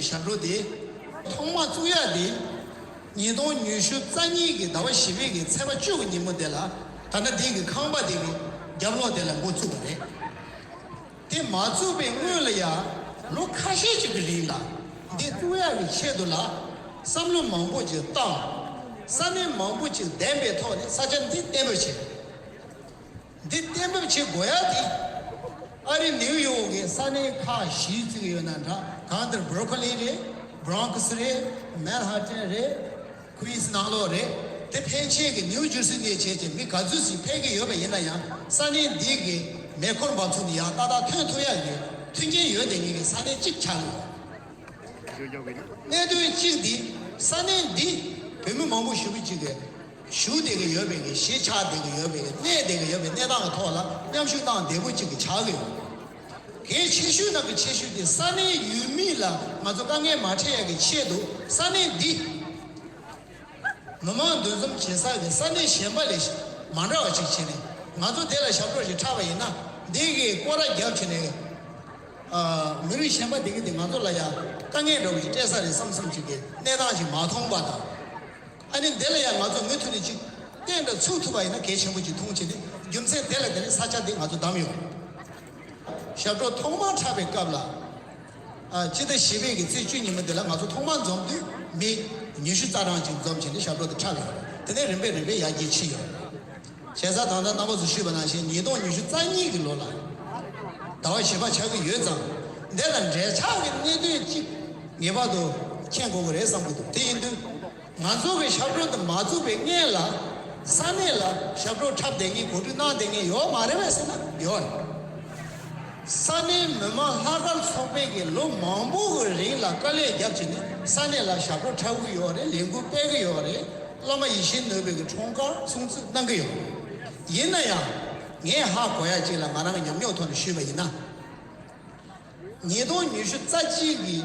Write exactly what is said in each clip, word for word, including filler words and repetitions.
ཞབས་བྲོ་དེ་ཐོག་མ་བཙུགས་ཡག་དེ་ཉིས་སྟོང་ཉི་ཤུ་རྩ་གཉིས་ཀྱི་ཟླ་བ་བཞི་པའི་གི་ཚེས་པ་བཅུ་གི་ཉིན་མོ་དེ་ལ། ད་ལྟ་འདི་གི་ཁང་པ་དེ་གི་རྒྱབ་ལོགས་དེ་ལ་འགོ་བཙུགས་པ་རེད། དེ་མ་བཙུགས་པའི་སྔོན་ལ་ཡང་ལོ་ཁ་ཤས་ཅིག་གི་རིང་ལ་འདི་བཙུགས་ཡག་གི་ཆེད་དུ་ལ་བསམ་བློ་མང་པོ་ཅིག་བཏང་། ས་གནས་མང་པོ་ཅིག་བདམས་པའི་ཐོག་ནས་ས་ཆ་འདི་གཏན་འབེབས་བྱས། འདི་གཏན་འབེབས་བྱེད་དགོས་ཡ་དེ། ཨ་རི་ནིའུ་ཡོག་གི་ས་གནས་ཁག་བཞི་བརྩི་གི་ཡོད་ན་འདྲ། གང་ལྟར་Brooklyn་རེད། Bronx་རེད། Manhattan་རེད། Queens་ནང་ལོགས་རེད། དེ་ཕན་ཆད་ཀྱི་New Jersey་ནས་བྱས་ཀྱི་མི་ག་ཚོད་ཞིག་ཕེབས་ཀྱི་ཡོད་པ་ཡིན་ན་ཡང་། ས་གནས་འདི་གི་མེ་འཁོར་འབབ་ཚུགས་ནས་ཡང་ཏག་ཏག་ཐོན་ཐུབ་ཡ་ཡོད། མཐུན་རྐྱེན་ཡོད་བསྡད་མཁན་གྱི་ས་གནས་གཅིག་ཆགས་ཡོད། གནད་དོན་གཅིག་འདི། ས་གནས་འདི་བོད་མི་མང་པོ་ཞེ་པོ་ཅིག་གིས་བཞུགས་བསྡད་ཀྱི་ཡོད་པའི་གི། གཞིས་ཆགས་བསྡད་ཀྱི་ཡོད་པའི་གི། གནས་བསྡད་ཀྱི་ཡོད་པའི་གནས་སྟངས་ཀྱི་ཐོག་ལ་མཉམ་ཞུགས་གནང་བདེ་པོ་ཅིག་གི་ཆགས་ཀྱི་ཡོད། གལ་ཆེ་ཤོས་ནང་གི་ཆེ་ཤོས་དེ་ས་གནས་ཡུལ་མི་ལ་ང་ཚོ་དཀའ་ངལ་མ་འཕྲད་ཡག་གི་ཆེད་དུ། ས་གནས་འདི་མི་མང་འདུ་འཛོམས་བྱེད་ས་གི་ས་གནས་གཞན་པ་ལས་མ་འདྲ་བ་ཅིག་བྱས་ནས། ང་ཚོ་དེ་ལ་ཞབས་བྲོ་ཞིག་འཁྲབ་པ་ཡིན་ན། འདི་གི་སྐོར་ར་རྒྱབ་བྱས་ནས། ཨ། མི་རིགས་གཞན་པ་དེ་གི་དེ་ང་ཚོ་ལ་ཡང་དཀའ་ངལ་འདྲ་བོ་ཞིག་སྤྲད་ས་རེད་བསམ་བསམ་ཅིག་གི་གནས་སྟངས་ཤིག་མ་མཐོང་པ་དང་། ཨ་ནི་འདི་ལ་ཡང་ང་ཚོ་མུ་མཐུད་ནས་ཅིག་བརྟན་དུ་ཚུགས་ཐུབ་པ་ཡིན་ན་གལ་ཆེན་པོ་ཅིག་མཐོང་བྱས་ཏེ། རྒྱུ་མཚན་དེ་ལ་བརྟེན་ནས་ས་ཆ་འདི་ང་ཚོ་བདམས་ཡོད། ཞབས་བྲོ་ཐོག་མར་འཁྲབ་པའི་སྐབས་ལ། ཨ། སྤྱི་ཟླ་བཞི་པའི་གི་ཚེས་བཅུ་ཉིན་མོ་འདི་ལ་ང་ཚོ་ཐོག་མར་འཛོམས་དུས་མི་ཉི་ཤུ་རྩ་གྲངས་ཅིག་འཛོམས་བྱས་ནས་ཞབས་བྲོ་དེ་འཁྲབ་ཡོད་རེད། དེ་ནས་རིམ་པས་རིམ་པས་ཡར་རྒྱས་ཕྱིན་ཡོད་རེད། བྱས་ཙང་ད་ལྟ་རྣམ་པ་ཚོ་ཞུས་པ་ནང་བཞིན་ཉིས་སྟོང་ཉི་ཤུ་རྩ་གཉིས་ཀྱི་ལོ་ལ་ཟླ་བ་བཞི་པ་ཆགས་ཀྱི་ཡོད་ཙང་། འདི་ལ་འབྲེལ་ཆགས་ཀྱི་གནད་དོན་གཅིག་ངེས་པར་དུ་མཁྱེན་དགོས་ཀྱི་རེད་བསམ་གྱི་འདུག་དེ་ཡིན་དུས། ང་ཚོ་གི་ཞབས་བྲོ་འདི་མ་བཙུགས་པའི་སྔོན་ལ་ས་གནས་ལ་ཞབས་བྲོ་འཁྲབ་བསྡད་མཁན། གོ་སྒྲིག་གནང་བསྡད་མཁན་ཡོད་མ་རེད་པས་ཟེར་ན་ཡོད་རེད། ས་གནས་མི་མང་ལྷག་དཀར་ཚོགས་པས་ཀྱི་ལོ་མང་པོ་གི་རིང་ལ་དཀའ་ལས་བརྒྱབ་བྱས་ནས་ས་གནས་ལ་ཞབས་བྲོ་འཁྲབ་ཀྱི་ཡོད་རེད། ལས་འགུལ་སྤེལ་གྱི་ཡོད་རེད། བླ་མ་ཡིད་བཞིན་ནོར་བུ་གི་འཁྲུངས་སྐར་སྲུང་བརྩི་གནང་གི་ཡོད་རེད། ཡིན་ན་ཡང་ངས་ཧ་གོ་ཡ་གཅིག་ལ། ང་རང་གི་ཉམས་མྱོང་ཐོག་ནས་ཞུས་པ་ཡིན་ན། ཉིས་སྟོང་ཉི་ཤུ་རྩ་གཅིག་གི་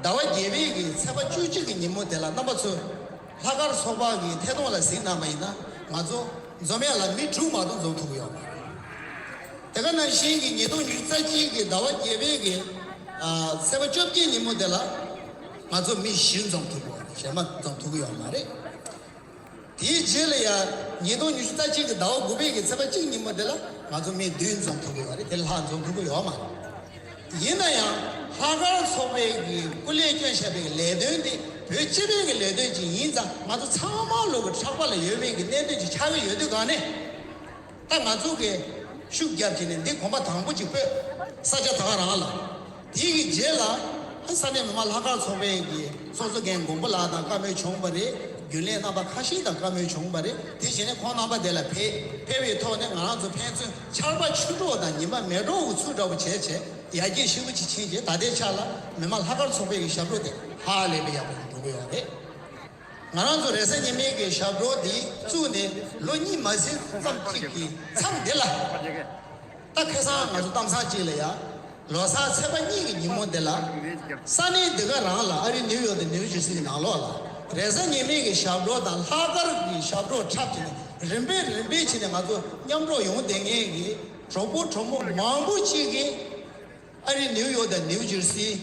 ཟླ་བ་བརྒྱད་པའི་གི་ཚེས་པ་བཅུ་གཅིག་གི་ཉིན་མོ་དེ་ལ་རྣམ་པ་ཚོས་ལྷག་དཀར་ཚོགས་པ་གི་ཐད་གཏོང་ལ་གཟིགས་གནང་པ་ཡིན་ན། ང་ཚོ་འཛོམས་ཡ་ལ་མི་དྲུག་མ་གཏོགས་འཛོམས་ཐུབ་ཀྱི་ཡོད་མ་རེད། དེ་ག་ནང་བཞིན་གྱི་ཉིས་སྟོང་ཉི་ཤུ་རྩ་གཅིག་གི་ཟླ་བ་བརྒྱད་པའི་གི། ཨ། ཚེས་པ་བཅོ་བརྒྱད་ཉིན་མོ་དེ་ལ་ང་ཚོ་མི་བཞི་འཛོམས་ཐུབ་ཀྱི་ཡོད་རེད། གཞན་མ་འཛོམས་ཐུབ་ཀྱི་ཡོད་མ་རེད། དེའི་རྗེས་ལ་ཡང་ཉིས་སྟོང་ཉི་ཤུ་རྩ་གཅིག་གི་ཟླ་བ་དགུ་པའི་གི་ཚེས་པ་གཅིག་ཉིན་མོ་དེ་ལ་ང་ཚོ་མི་བདུན་འཛོམས་ཐུབ་ཀྱི་ཡོད་རེད། དེ་ལས་ལྷག་འཛོམས་ཐུབ་ཀྱི་ཡོད་མ་རེད། ཡིན་ན་ཡང་ལྷག་དཀར་ཚོགས་པའི་གི་སྐུ་ལས་བསྐྱོན་བཞག་པའི་གི་ལས་དོན་དེ་བོད་སྤྱི་པའི་གི་ལས་དོན་ཅིག་ཡིན་ཙང་། ང་ཚོ་ཚང་མ་ལོ་གི་ཕྲག་པ་ལ་ཡོད་པའི་གི་གནད་དོན་ཅིག་ཆགས་ཀྱི་ཡོད་དུས་གང་ནས། ད་ང་ཚོ་གི་ཤུགས་རྒྱབ་བྱས་ནས་འདི་གོམ་པ་དང་པོ་ཅིག་སྤོས། ས་ཆ་ད་ག་རང་ལ། དེའི་གི་རྗེས་ལ་ས་གནས་མི་མང་ལྷག་དཀར་ཚོགས་པའི་གི་ཚོགས་གཙོ་རྒན་མགོན་པོ་ལགས་དང་བཀའ་མོལ་བྱུང་བ་རེད། རྒྱུན་ལས་རྣམ་པ་ཁ་ཤས་དང་བཀའ་མོལ་བྱུང་བ་རེད། དེ་བྱས་ནས་ཁོང་རྣམ་པ་དེ་ལ་ཕེབས། ཕེབས་པའི་ཐོག་ནས་ང་རང་ཚོ་ཕན་ཚུན་ཆར་པ་ཆུ་གྲོགས་དང་ཉི་མ་མེ་གྲོགས་ཀྱི་ཚུལ་འདྲ་པོ་བྱས་བྱས་ཡར་རྒྱས་ཞེ་པོ་ཅིག་ཕྱིན་རྗེས། ད་ལྟའི་ཆ་ལ་མི་མང་ལྷག་དཀར་ཚོགས་པའི་གི་ཞབས་བྲོ་དེ་ཧ་ལས་པའི་ཡག་པོ་འགྲོ་གི་ཡོད་རེད། ང་རང་ཚོ་རེས་གཟའ་ཉི་མའི་གི་ཞབས་བྲོ་འདི་བཙུགས་ནས་ལོ་གཉིས་མ་ཟིན་ཙམ་ཅིག་གི་མཚམས་འདི་ལ། ད་ཁ་སང་ང་ཚོ་གཏམ་བཟང་ཅིག་ལ་ཡ། ལོ་གསར་ཚེས་པ་གཉིས་ཀྱི་ཉིན་མོ་འདི་ལ། ས་གནས་འདི་ག་རང་ལ། ཨ་རི་ནིའུ་ཡོག་དང་ནིའུ་ཇར་སི་གི་ནང་ལོགས་ལ། རེས་གཟའ་ཉི་མའི་གི་ཞབས་བྲོ་དང་ལྷག་དཀར་གྱི་ཞབས་བྲོ་འཁྲབ་བྱས་ནས། རིམ་པས་རིམ་པས་བྱས་ནས་ང་ཚོ་མཉམ་འགྲོགས་ཡོང་བསྡད་མཁན་གྱི་གྲོགས་པོ་གྲོགས་མོ་མང་པོ་ཅིག་གིས། ཨ་རི་ནིའུ་ཡོག་དང་ནིའུ་ཇར་སི།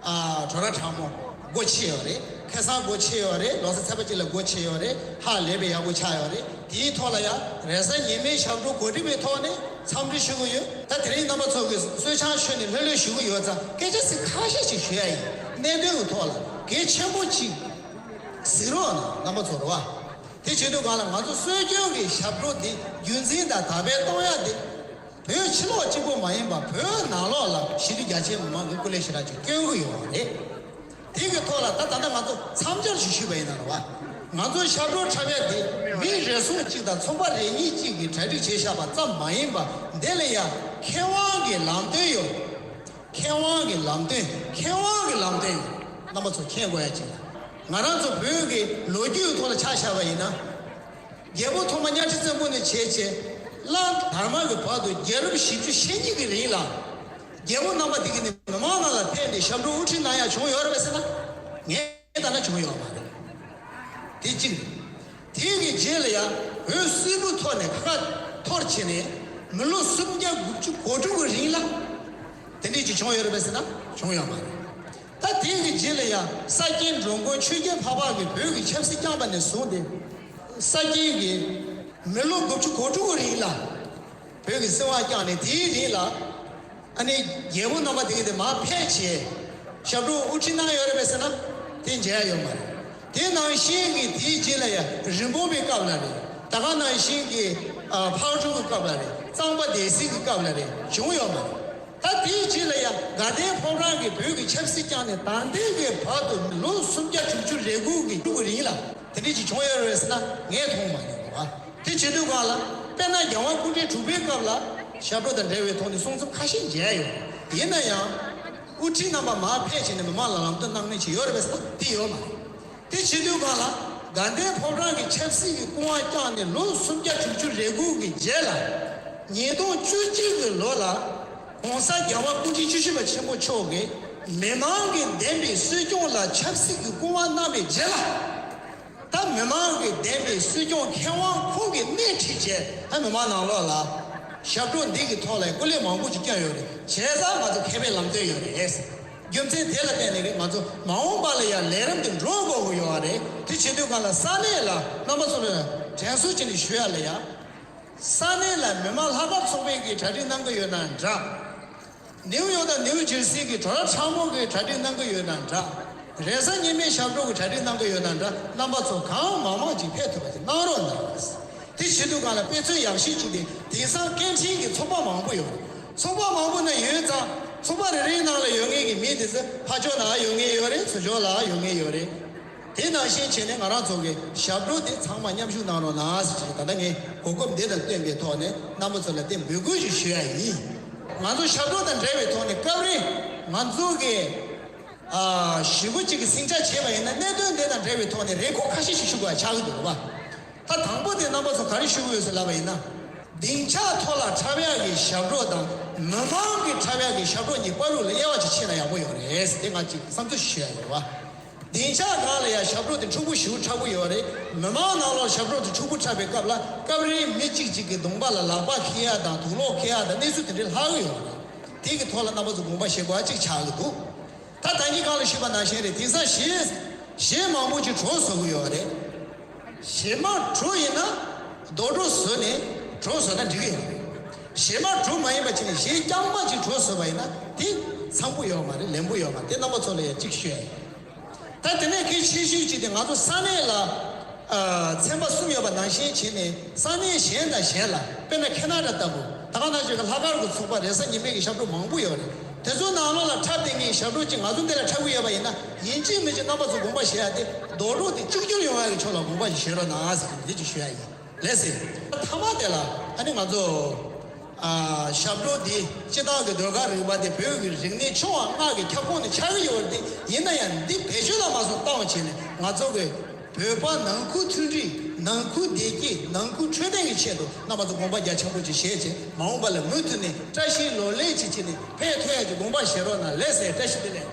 ཨ། གྲོགས་ར་ཕྲ་མོ་སྒོ་ཕྱེ་ཡོད་རེད། ཁ་སང་སྒོ་ཕྱེ་ཡོད་རེད། ལོ་གསར་ཚེས་པ་གཅིག་ལ་སྒོ་ཕྱེ་ཡོད་རེད། ཧ་ལས་པའི་ཡག་པོ་ཆགས་ཡོད་རེད། དེའི་ཐོག་ལ་ཡང་རེས་གཟའ་ཉི་མའི་ཞབས་བྲོ་གོ་སྒྲིག་པའི་ཐོག་ནས་འཚམས་འདྲི་ཞུ་གི་ཡོད། ད་དེ་རིང་རྣམ་པ་ཚོ་གིས་གསོལ་ཆང་མཆོད་ནས་ལྷོད་ལྷོད་བཞུགས་ཀྱི་ཡོད་ཙང་། སྐད་ཆ་ཚིག་ཁ་ཤས་ཤིག་ཞུ་ཡ་ཡིན། གནད་དོན་གྱི་ཐོག་ལ་གལ་ཆེན་པོ་ཅིག་གཟིགས་རོགས་གནང་། རྣམ་པ་ཚོ་རེད་བ། དེ་བྱེད་དུས་གང་ལ་ང་ཚོ་སྲོལ་རྒྱུན་གྱི་ཞབས་བྲོ་འདི་རྒྱུན་འཛིན་དང་དར་སྤེལ་གཏོང་ཡ་དེ། བོད་ཕྱི་ལོགས་གཅིག་པོ་མ་ཡིན་པར་བོད་ནང་ལོགས་ལ་ཞི་ལུ་རྒྱ་ཆེའི་མི་མང་གིས་སྐུ་ལས་ཞེ་དྲག་ཅིག་སྐྱོན་གྱི་ཡོད་རེད། དེ་གི་ཐོག་ལ་ད་ད་ལྟ་ང་ཚོ་མཚམས་སྦྱོར་ཞིག་ཞུས་པ་ཡིན་ན་རེད་བ། ང་ཚོ་ཞབས་བྲོ་འཁྲབ་ཡ་དེ་མི་རེ་ཟུང་གཅིག་དང་ཚོང་པ་རེ་གཉིས་གཅིག་གིས་གྲ་སྒྲིག་བྱས་བཞག་པ་ཙམ་མ་ཡིན་པར། འདི་ལ་ཡང་མཁས་དབང་གི་ལམ་སྟོན་ཡོད། མཁས་དབང་གི་ལམ་སྟོན། མཁས་དབང་གི་ལམ་སྟོན་ཡོད། རྣམ་པ་ཚོ་མཁྱེན་དགོས་ཡ་གཅིག་ལ། ང་རང་ཚོ་བོད་ཀྱི་ལོ་རྒྱུས་ཐོག་ལ་ཆ་བཞག་པ་ཡིན་ན། རྒྱལ་པོ་ཐོག་མ་གཉའ་ཁྲི་བཙན་པོ་ནས་བྱས་བྱས་གླང་དར་མ་གི་བར་དུ་རྒྱལ་རབས་བཞི་བཅུ་ཞེ་གཉིས་ཀྱི་རིང་ལ། རྒྱལ་པོ་རྣམ་པ་དེ་གི་ནི་མི་མང་ནང་ལ་ཕེབས་ནས་ཞབས་བྲོ་དབུ་ཁྲིད་གནང་ཡ་བྱུང་ཡོད་རེད་པས་ཟེར་ན། ངས་ལྟ་ན་བྱུང་ཡོད་མ་རེད། དེ་གཅིག་རེད། དེ་གི་རྗེས་ལ་ཡང་བོད་སིལ་བུ་ཐོག་ནས་ཁ་ཁ་འཐོར་བྱས་ནས་མི་ལོ་སུམ་བརྒྱ་དགུ་བཅུ་གོ་དྲུག་གི་རིང་ལ་དེ་འདྲས་ཅིག་བྱུང་ཡོད་རེད་པས་ཟེར་ན་བྱུང་ཡོད་མ་རེད། ད་དེ་གི་རྗེས་ལ་ཡང་ས་སྐྱའི་འགྲོ་མགོན་ཆོས་རྒྱལ་འཕགས་པ་གིས་བོད་ཀྱི་ཆབ་སྲིད་བསྐྱངས་པ་ནས་བཟུང་སྟེ། ས་སྐྱའི་གི་མི་ལོ་དགུ་བཅུ་གོ་དྲུག་གི་རིང་ལ་བོད་ཀྱི་སྲིད་དབང་བསྐྱངས་ནས། དེའི་རིང་ལ་ཨ་ནི་རྒྱལ་པོ་རྣམ་པ་དེ་ག་དེ་མར་ཕེབས་བྱས་ཞབས་བྲོ་དབུ་ཁྲིད་གནང་ཡོད་རེད་པས་ཟེར་ན། དེ་མཇལ་ཡོད་མ་རེད། དེ་ནང་བཞིན་གྱི་དེའི་རྗེས་ལ་ཡང་རིན་སྤུངས་པའི་སྐབས་ལ་རེད། ད་ག་ནང་བཞིན་གྱི་ཨ་ཕག་གྲུ་གི་སྐབས་ལ་རེད། གཙང་པ་སྡེ་སྲིད་ཀྱི་སྐབས་ལ་རེད། བྱུང་ཡོད་མ་རེད། ད་དེའི་རྗེས་ལ་ཡང་དགའ་ལྡན་ཕོ་བྲང་གིས་བོད་ཀྱི་ཆབ་སྲིད་བསྐྱངས་ནས་ད་ལྟའི་གི་བར་དུ་ལོ་སུམ་བརྒྱ་དྲུག་ཅུ་རེ་དགུ་གི་རིང་ལ་དེ་འདྲ་ཅིག་བྱུང་ཡོད་རེད་ཟེར་ན་ངས་མཐོང་མ་མྱོང་བ། དེ་བྱེད་དུས་སྒང་ལ་དཔེར་ན་རྒྱལ་དབང་སྐུ་ཕྲེང་དྲུག་པའི་སྐབས་ལ་ཞབས་བྲོ་དང་འབྲེལ་བའི་ཐོག་ནས་གསུང་རྩོམ་ཁ་ཤས་མཇལ་ཡོད། ཡིན་ན་ཡང་དབུ་ཁྲིད་རྣམ་པ་མར་ཕེབས་བྱས་ནས་མི་མང་ལ་ལམ་སྟོན་གནང་མཁན་ཅིག་ཡོད་རེད་པས་ཟེར་ན་དེ་ཡོད་མ་རེད། དེ་བྱེད་དུས་སྒང་ལ་དགའ་ལྡན་ཕོ་བྲང་གི་ཆབ་སྲིད་ཀྱི་སྐུ་དབང་བསྐྱངས་ནས་ལོ་སུམ་བརྒྱ་དྲུག་ཅུ་རེ་དགུ་གི་རྗེས་ལ། ཉིས་སྟོང་བཅུ་གཅིག་གི་ལོ་ལ་༸གོང་ས་༸རྒྱལ་བ་སྐུ་ཕྲེང་བཅུ་བཞི་པ་ཆེན་པོ་མཆོག་གིས་མི་མང་གིས་འདེམས་པའི་སྲིད་སྐྱོང་ལ་ཆབ་སྲིད་ཀྱི་སྐུ་དབང་གནང་བའི་རྗེས་ལ། ད་མི་མང་གིས་འདེམས་པའི་སྲིད་སྐྱོང་མཁས་དབང་ཁོང་གིས་སྣེ་ཁྲིད་བྱས། ཨ་མི་མང་ནང་ལོགས་ལ་ཞབས་བྲོ་འདི་གི་ཐོག་ལ་སྐུ་ལས་མང་པོ་ཅིག་བསྐྱངས་ཡོད་རེད། བྱས་ཙང་ང་ཚོ་མཁས་པའི་ལམ་སྟོན་ཡོད་རེད། རྒྱུ་མཚན་དེ་ལ་བརྟེན་ནས་རེད། ང་ཚོ་མ་འོངས་པ་ལ་ཡང་ལས་རིམ་དེ་འགྲོ་དགོས་ཀྱི་ཡོད་རེད། དེ་བྱེད་དུས་སྒང་ལ་ས་གནས་ལ་རྣམ་པ་ཚོ་ལ་དྲན་གསོ་བྱས་ནས་ཞུ་ཡ་ལ་ཡ། ས་གནས་ལ་མི་མང་ལྷག་དཀར་ཚོགས་པས་ཀྱི་གྲ་སྒྲིག་གནང་གི་ཡོད་ན་འདྲ། ནེའུ་ཡོག་དང་ནེའུ་ཇར་སི་གི་བྲོ་ར་ཁྲ་མོ་གི་གྲ་སྒྲིག་གནང་གི་ཡོད་ན་འདྲ། རེས་གཟའ་ཉི་མའི་ཞབས་བྲོ་གི་གྲ་སྒྲིག་གནང་གི་ཡོད་ན་འདྲ། རྣམ་པ་ཚོ་གང་མང་མང་ཅིག་ཕེབས་ཐུབ་པ་ཅིག་གནང་རོགས་གནང་། དེ་བྱེད་དུས་སྒང་ལ་དཔེ་མཚོན་ཡག་ཤོས་ཅིག་དེ་དེང་སང་སྐད་འཕྲིན་གྱི་ཚོགས་པ་མང་པོ་ཡོད་རེད། ཚོགས་པ་མང་པོ་ན་ཡོད་ཙང་ཚོགས་པ་རེ་རེའི་ནང་ལ་ཡོད་མཁན་གྱི་མི་དེ་ཚོ་ཕར་ཕྱོགས་ལ་ཡོད་མཁན་ཡོད་རེད། ཚུར་ཕྱོགས་ལ་ཡོད་མཁན་ཡོད་རེད། དེ་ནང་བཞིན་བྱས་ནས་ང་རང་ཚོ་གི་ཞབས་བྲོ་དེ་ཚང་མ་མཉམ་ཞུགས་གནང་རོགས་གནང་ཟེར་ཏེ། ད་ལྟ་ངས་གོ་སྐབས་འདི་དང་བསྟུན་པའི་ཐོག་ནས་རྣམ་པ་ཚོ་ལ་དེ་འབོད་སྐུལ་ཞིག་ཞུ་ཡ་ཡིན། ང་ཚོ་ཞབས་བྲོ་དང་འབྲེལ་བའི་ཐོག་ནས་སྐབས་རེ་ང་ཚོ་གི་ཨ་ཞེ་པོ་ཅིག་གི་ཟིང་ཆ་བྱས་པ་ཡིན་ན། གནད་དོན་འདི་དང་འབྲེལ་བའི་ཐོག་ནས་རེ་སྐུལ་ཁ་ཤས་ཤིག་ཞུ་དགོས་ཡ་ཆགས་ཀྱི་འདུག་བ། ད་དང་པོ་དེ་རྣམ་པ་ཚོ་ག་རེ་ཞུ་གི་ཡོད་ཟེར་ལབ་པ་ཡིན་ན། སྡིངས་ཆ་ཐོག་ལ་འཁྲབ་ཡག་གི་ཞབས་བྲོ་དང་མི་མང་གིས་འཁྲབ་ཡག་གི་ཞབས་བྲོ་གཉིས་བར་དུ་ལ་དབྱེ་བ་ཅིག་ཕྱེ་ན་ཡག་པོ་ཡོད་རེད། དེ་ང་ཅིག་བསམ་ཚུལ་ཞུ་ཡ་ཡོད་བ། སྡིངས་ཆ་སྒང་ལ་ཡ་ཞབས་བྲོ་དེ་འཁྲུག་པོ་ཞེ་པོ་འཁྲབ་གི་ཡོད་རེད། མི་མང་ནང་ལོགས་ཞབས་བྲོ་དེ་འཁྲུག་པོ་འཁྲབ་པའི་སྐབས་ལ་སྐབས་རེ་མི་གཅིག་གཅིག་གི་གདོང་པ་ལ་ལག་པ་འཁྱེར་ཡ་དང་དུག་ལོག་འཁྱེར་ཡ་དང་གནས་ཚུལ་དེ་འདྲ་ལྷག་གི་ཡོད་རེད། དེ་གི་ཐོག་ལ་རྣམ་པ་ཚོ་དགོངས་པ་བཞེས་དགོས་ཡ་ཅིག་ཆགས་ཀྱི་འདུག། ད་ད་གིན་སྒང་ལ་ཞུས་པ་ནང་བཞིན་རེད། དེང་སང་གཞས་གཞས་མང་པོ་ཅིག་བྲོ་བཟོ་གི་ཡོད་རེད། གཞས་མ་བྲོ་ཡིན་ན་རྡོག་བྲོ་བཟོས་ནས་བྲོ་བཟོས་ན་འགྲིག་གི་ཡོད་རེད། གཞས་མ་བྲོ་མ་ཡིན་པ་བྱས་ནས་གཞས་རྐྱང་པ་ཅིག་བྲོ་བཟོས་པ་ཡིན་ན་དེ་འཚམ་པོ་ཡོད་མ་རེད། ལེགས་པོ་ཡོད་མ་རེད། དེ་རྣམ་པ་ཚོ་ལ་ཡང་ཅིག་ཞུ་ཡ་ཡིན། ད་དེ་ནས་གལ་ཆེ་ཤོས་ཅིག་དེ་ང་ཚོ་ས་གནས་ལ་ཨ་ཚན་པ་གསུམ་ཡོད་པ་ནང་བཞིན་བྱས་ནས། ས་གནས་གཞན་དང་གཞན་ལ། དཔེར་ན་ཁེ་ན་ཌ་ལྟ་བུ། ད་ག་ནང་བཞིན་གྱི་ལྷག་དཀར་གྱི་ཚོགས་པ་རེས་གཟའ་ཉི་མའི་གི་ཞབས་བྲོ་མང་པོ་ཡོད་རེད། དེ་ཚོ་ནང་ལོགས་ལ་འཁྲབ་བསྡད་མཁན་ཞབས་བྲོ་ཅིག་ང་ཚོ་འདི་ལ་འཁྲབ་གི་ཡོད་པ་ཡིན་ན། ཡིན་གཅིག་མིན་གཅིག་རྣམ་པ་ཚོ་དགོངས་པ་བཞེས་ཡ་དེ། རྡོག་བྲོ་དེ་གཅིག་གྱུར་ཡོང་ཡ་གི་ཕྱོགས་ལ་དགོངས་པ་ཞིག་བཞེས་རོགས་གནང་ཟེར་གྱི་འདི་ཅིག་ཞུ་ཡ་ཡིན། ལགས་སེ། མཐའ་མ་དེ་ལ་ཨ་ནི་ང་ཚོ་ཨ་ཞབས་བྲོ་འདི་སྤྱི་བཏང་གི་ཟློས་གར་རིག་པ་དེ་བོད་ཀྱི་རིག་གནས་ཆུང་བ་ལྔ་གི་ཁྱབ་ཁོངས་ནས་ཆགས་ཀྱི་ཡོད་རེད་དེ། ཡིན་ན་ཡང་འདི་བེད་སྤྱོད་ལ་མ་སོང་བཏང་བ་བྱས་ནས་ང་ཚོ་གི་བོད་པ་ནང་ཁུལ་མཐུན་སྒྲིལ། ནང་ཁུལ་བདེ་སྐྱིད། ནང་ཁུལ་འཕྲོད་བསྟེན་གྱི་ཆེད་དུ་རྣམ་པ་ཚོ་དགོངས་པ་རྒྱ་ཆེན་པོ་ཅིག་བཞེས་བྱས། མ་འོངས་པ་ལ་མུ་མཐུད་ནས་བཀྲ་ཤིས་ལོ་ལེགས་ཅིག་བྱས་ནས་ཕེབས་ཐུབ་ཡ་གི་དགོངས་པ་བཞེས་རོགས་གནང་། ལགས་སེ། བཀྲ་ཤིས་བདེ་ལེགས།